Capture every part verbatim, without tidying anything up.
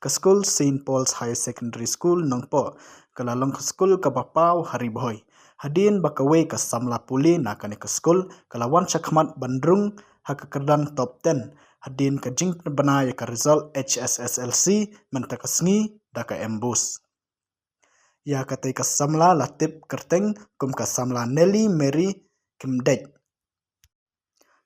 Ka skul Saint Paul's Higher Secondary School Nongpoh ka la long ka skul kaba paw ha Ri Bhoi. Hadien ba kawei ka samla pule na kane ka skul ka la wan shakhmat ban rung ha ka kyrdan top ten hadien ka jingpynbna ïa ka result H S S L C mynta ka sngi da ka MBOSE. Ïa katei ka samla la tip kyrteng kum ka samla Nelly Mary Khymdeit,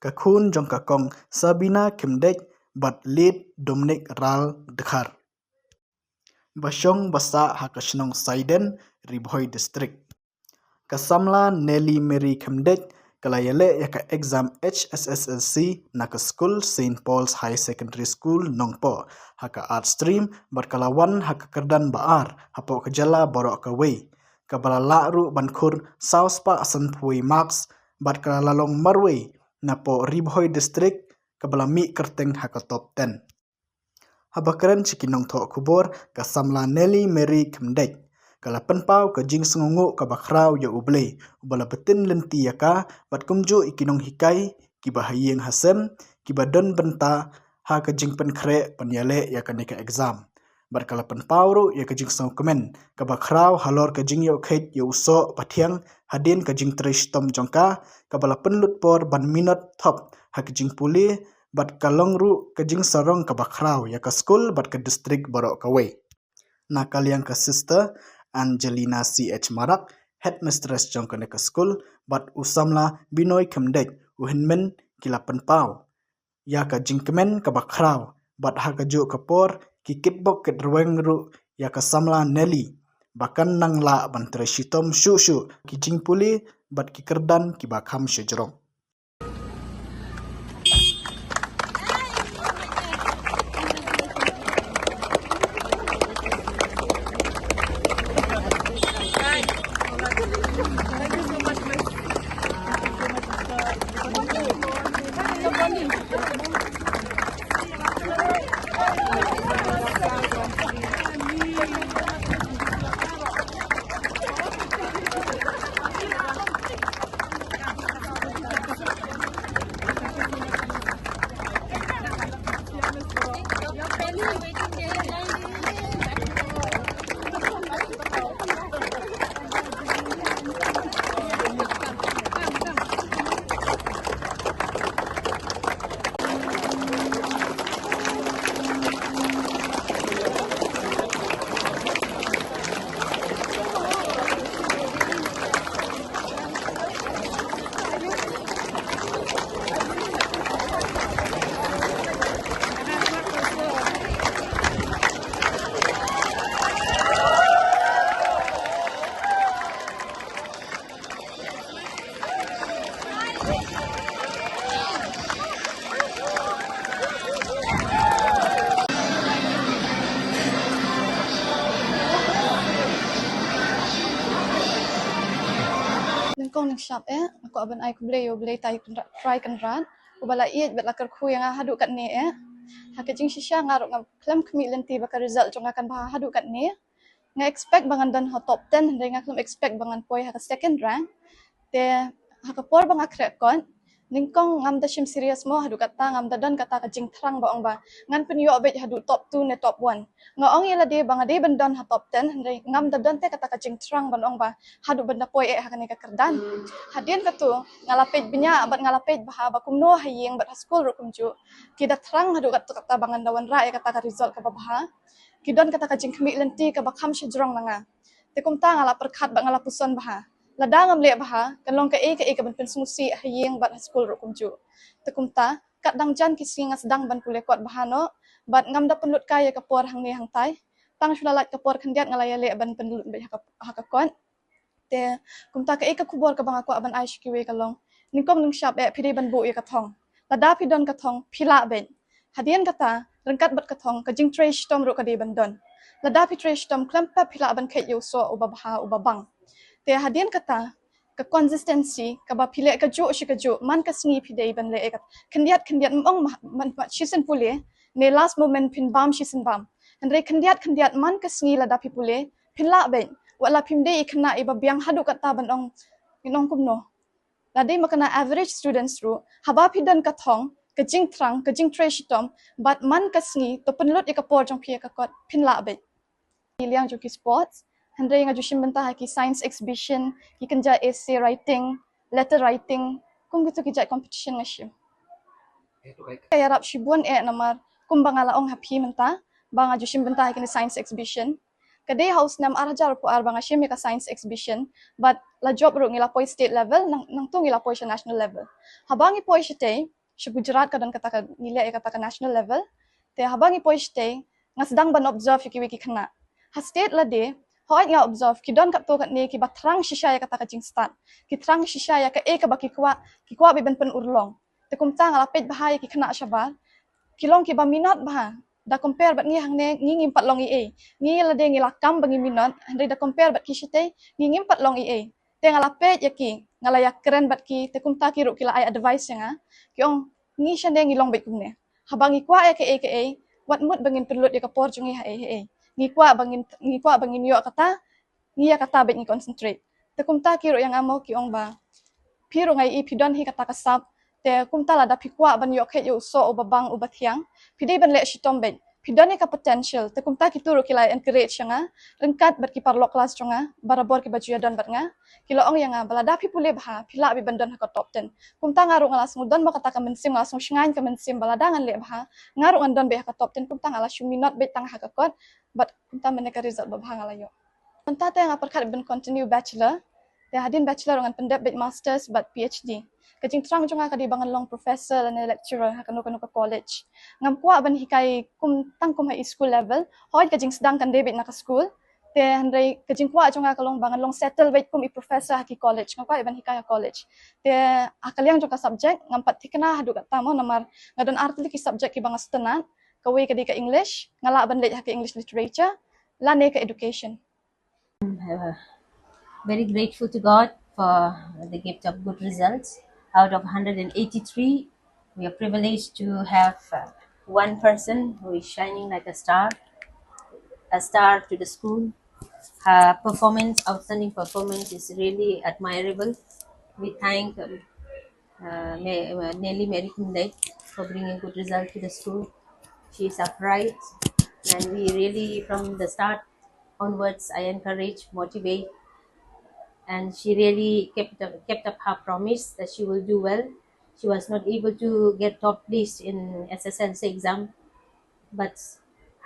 ka khun jong ka Kong Sabina Khymdeit bad Late Dominic Ral Dkhar, ba shong ba sah ha ka shnong Saiden, Ri Bhoi District. Ka samla Nelly Mary Khymdeit ka la ïaleh ïa ka exam H S S L C na ka skul Saint Paul's Higher Secondary School Nongpoh ha ka Arts Stream bad ka la wan ha ka kyrdan ba ar hapoh ka jylla baroh kawei, kaba la lah ruh ban khur saw spah sanphew marks bad ka la long marwei napoh Ri Bhoi District kaba la mih kyrteng ha ka top ten. Haba kren sha ki nongthoh khubor, ka samla Nelly Mary Khymdeit ka la pynpaw ka jingsngewnguh kaba khraw ïa U Blei uba la btin lynti ïa ka bad kumjuh ïa ki nonghikai kiba ha ïing ha sem kiba don bynta ha ka jingpynkhreh ban ïaleh ïa kane ka exam. Bad ka la pynpaw ruh ïa ka jingsngewkmen kaba khraw halor ka jingïoh kheit ïa u soh pathiang hadien ka jingtrei shitom jong ka kaba la pynlut por ban minot thop ha ka jingpule, bad ka long ruh ka jingsarong kaba khraw ïa ka skul bad ka district baroh kawei. Na ka liang ka Sister Angelina C H Marak, headmistress jong kane ka skul, bad u samla Binoy Khymdeit, u hynmen ki la pynpaw ïa ka jingkmen kaba khraw bad ha kajuh ka por ki kitbok kitrwiang ruh ïa ka samla Nelly ba kan nang lah ban trei shitom shuh shuh ki jingpule bad ki kyrdan kiba kham shajrong. Nyngkong nyngshap eh, nga kwah ban ai khublei ïa U Blei Trai Kynrad, Trai Kynrad uba la ïeit bad la kyrkhu ïa nga haduh katne eh. Ha ka jingshisha nga ruh nga khlem khmih lynti ba ka result jong nga kan bha haduh katne. Nga expect ba ngan don ha top ten, hynrei nga khlem expect ba ngan poi ha ka second rank. Te ha ka por ba nga khreh kot, nyngkong ngam da shim serious mo, haduh katta ngam da don kata ka jingthrang ba ong ba ngan pynïoh beit haduh top two ne top one. Nga ong ïa lade ba nga dei ban don ha top ten, hynrei ngam da don te kata ka jingthrang ban ong ba haduh ban da poi eh ha kane ka kyrdan. Hadien katu nga la peit bniah bad nga la peit bha ba kumno ha ïing bad ha skul ruh kumjuh ki da thrang haduh katta katta ba ngan da wanrah ïa kata ka result kaba bha. Ki don kata ka jingkhmih lynti kaba kham shajrong na nga. Te kumta nga la pyrkhat bad nga la puson bha, lada ngam leh bha kan long kaei kaei kaban pynsngewsih ha ïing bad ha skul ruh kumjuh. Te kumta kat dang jan ki sngi nga sdang ban pule kot bha noh bad ngam da pynlut kai ïa ka por hangne hangtai. Tang shu la lait ka por khyndiat nga la ïaleh ban pynlut beit ha ka, ha ka kot. Te kumta kaei ka khubor kaba nga kwah ban ai sha kiwei ka long, nyngkong nyngshap eh phi dei ban buh ïa ka thong. Lada phi don ka thong phi lah beit. Hadien kata ryngkat bad ka thong ka jingtrei shitom ruh ka dei ban don. Lada phi trei shitom khlem pep phi lah ban kheit ïa u soh uba bha uba bang. Te hadien kata ka consistency kaba phi leh kajuh shi kajuh man ka sngi phi dei ban leh ïa ka khyndiat khyndiat, ym ong ma, man, ma shisien pule ne last moment phin bam shisien bam. Hynrei khyndiat khyndiat man ka sngi lada phi pule phin lah beit. Wat la phim dei i khynnah iba biang haduh katta ban ong, in ong kumno. Lada dei ma kane average students ruh haba phi don ka thong ka jingthrang, ka jingtrei shitom, bad man ka sngi, to pynlut ïa ka por jong phi ïa ka kot, phin lah beit. Ki liang jong ki sports, hynrei nga ju shim bynta ha ki science exhibition, ki kynja essay writing, letter writing, kum kito ki jait competition nga shim. Ka ïarap shibun eh namar, kumba nga la ong ha phi mynta, ba nga ju shim bynta ha kine science exhibition. Ka dei ha u snem ar hajar arphew ar ba nga shim ïa ka science exhibition, bad la jop ruh ngi la poi state level, nang, nangta ngi la poi sha national level. Haba ngi poi shatei, sha Gujarat ka don kata ka, ngi leh ïa kata ka national level. Te haba ngi poi shatei, nga sdang ban observe ïa kiwei ki khynnah. Ha state lade, hooid nga observe, ki don katto katne kiba thrang shisha ïa kata ka jingstad. Ki thrang shisha ïa kaei kaba ki kwah, ki kwah beit ban pynurlong. Te kumta nga la peit bha ïa ki khynnah shabar, ki long kiba minot bha. Da compare bad ngi hangne, ngi ngim pat long ei ei. Ngi lade ngi la kam ba ngi minot, hynrei da compare bad ki shatei, ngi ngim pat long ei ei. Te nga la peit ïa ki, nga la ïakren bad ki, te kumta ki ruh ki la ai advice ïa nga. Ki ong, ngi shane ngi long beit kumne. Haba ngi kwah ïa kaei kaei, wat mut ba ngin pynlut ïa ka por jong ngi ha ei ha ei. Ngi kwah ba ngin, ngi kwah ba ngin ïoh kata, ngi ïa kata beit ngi concentrate. Te kumta ki ruh ïa nga mo ki ong ba, phi ruh nga ïohi phi don hi kata ka sap, te kumta lada phi kwah ban ïoh kheit ïa u soh uba bang uba thiang, phi dei ban leh shitom beit. Phi don ïa ka potential, te kumta kito ruh ki la encourage ïa nga, ryngkat bad ki paralok klas jong nga, barabor kiba ju ïadon bad nga, ki la ong ïa nga, ba lada phi pule bha, phi lah beit ban don ha ka top ten. Kumta nga ruh nga la sngew don mo kata ka mynsiem, nga la sngew shngaiñ ka mynsiem, ba lada ngan leh bha, nga ruh ngan don beit ha ka top ten, kumta nga la shu minot beit tang ha ka kot, bad kumta mynne ka result ba bha nga la ïoh. Mynta te nga pyrkhat ban continue bachelor. Te hadien bachelor ngan pyndep beit masters bad P H D. Ka jingthrang jong nga ka dei ba ngan long professor lane lecturer ha kano kano ka college. Ngam kwah ban hikai kum tang kum ha i school level. Hooid ka jingsdang kan dei beit na ka school. Te hynrei ka jingkwah jong nga ka long ba ngan long settle beit kum i professor ha ki college. Ngam kwah ban hikai ha college. Te ha ka liang jong ka subject ngam pat thikna haduh katta mo namar nga don ar tylli ki subject kiba nga sngewtynnat. Kawei ka dei ka English, nga lah ban leit ha ka English literature, lane ka education. Uh, very grateful to God for the gift of good results. Out of one hundred eighty-three, we are privileged to have uh, one person who is shining like a star, a star to the school. Her performance, outstanding performance, is really admirable. We thank um, uh, Ma- uh, Nelly Mary Kumdai for bringing good result to the school. She is upright, and we really, from the start onwards, I encourage, motivate, and she really kept up, kept up her promise that she will do well. She was not able to get top list in S S L C exam, but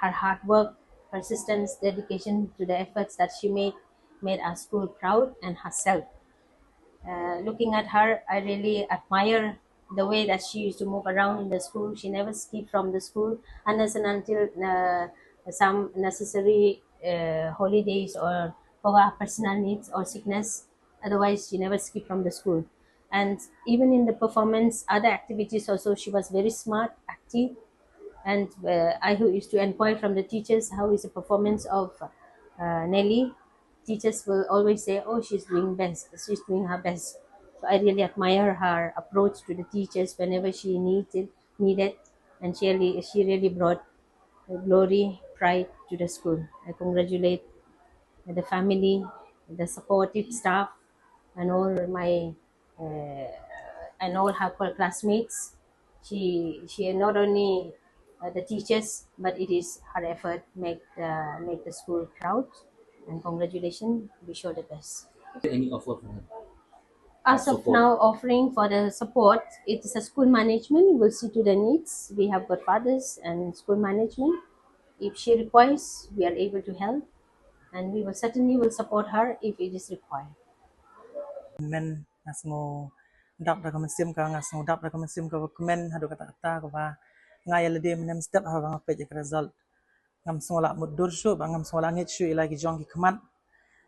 her hard work, persistence, dedication to the efforts that she made made our school proud and herself. Uh, looking at her, I really admire the way that she used to move around in the school. She never skipped from the school unless and until uh, some necessary uh, holidays or for her personal needs or sickness. Otherwise, she never skipped from the school. And even in the performance, other activities also, she was very smart, active. And uh, I who used to inquire from the teachers, how is the performance of uh, Nelly? Teachers will always say, "Oh, she's doing best. She's doing her best." So I really admire her approach to the teachers whenever she needed, needed, and she really, she really brought glory, pride to the school. I congratulate the family, the supportive staff, and all my uh, and all her classmates. She she not only uh, the teachers, but it is her effort make the make the school proud. And congratulations, wish her the best. Any offer for her? As of now, offering for the support, it is a school management. We'll see to the needs. We have got fathers and school management. If she requires, we are able to help, and we will certainly will support her if it is required. Men nga sngew dap da ka mynsiem ka, nga sngew dap da ka mynsiem ka ba kmen haduh katta katta ka ba nga ïa lade mynne step ha ba nga peit ïa ka result. Ngam sngew lah mutdur shuh ba ngam sngew lah ngeit shuh ïa la ki jong ki khmat.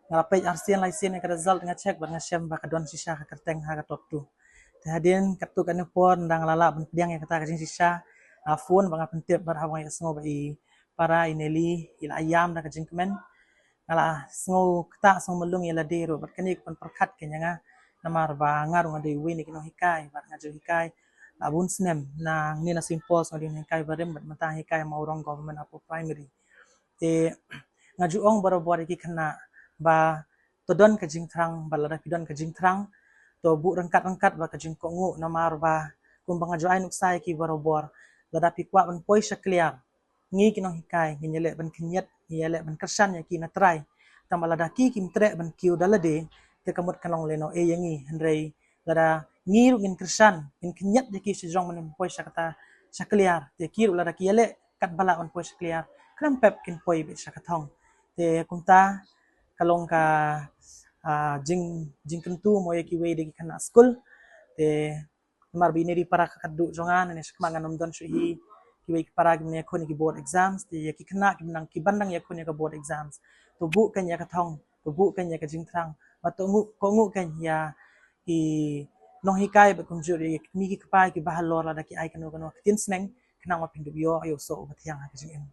Nga la peit arsien laisien ïa ka result, nga check bad nga shem ba ka don shisha ka kyrteng ha ka top two. Te hadien katto katne por nda nga la lah ban pdiang ïa kata ka jingshisha, nga phone ba nga pyntip bad haba nga ïa sngew ba i para i Nelly i la ïam da ka jingkmen. Nga la sngew kata sngew mlung ïa lade ruh bad kane ka pynpyrkhat ka ïa nga namar ba nga ruh nga dei uwei na ki nonghikai bad nga ju hikai la bun snem. Nangne na Saint Paul's nga dei nonghikai barim bad mynta hikai Mawrong Government Upper Primary. Te nga ju ong barabor ïa ki khynnah ba to don ka jingthrang, ba lada phi don ka jingthrang to buh ryngkat ryngkat bad ka jingkohnguh namar ba Kumba nga ju ai nuksa ïa ki barabor, lada phi kwah ban poi sha kliar, ngi ki nonghikai ngin ïaleh ban khynñiat, ngin ïaleh ban kyrshan ïa ki na trai. Tangba lada ki kim treh ban kiew da lade, te ka mut kan long lehnoh ei ïa ngi. Hynrei lada ngi ruh ngin kyrshan, ngin khynñiat ïa ki shajrong ban poi sha kata, sha kliar, te ki ruh lada ki ïaleh katba lah ban poi sha kliar, khlem pep kin poi beit sha ka thong. Te kumta ka long ka, ah, jing, jingkyntu mo ïa kiwei de ki khynnah skul. Te namar ba ine i para ka khatduh jong nga, ne shakhmat ngan ym don shuh hi. Kiwei ki para kim nang ïakhun ïa ki board exams, te ïa ki khynnah kim nang, ki ban nang ïakhun ïa ka board exams. To buh kein ïa ka thong, to buh kein ïa ka jingthrang, bad to nguh, kohnguh kein ïa ki nonghikai bad kumjuh ïa ki kmie ki kpa, ki bahalor, lada ki ai kano kano ka ktien sneng, khnang ba phin dup ïoh ïa u soh uba thiang ha ka jingim.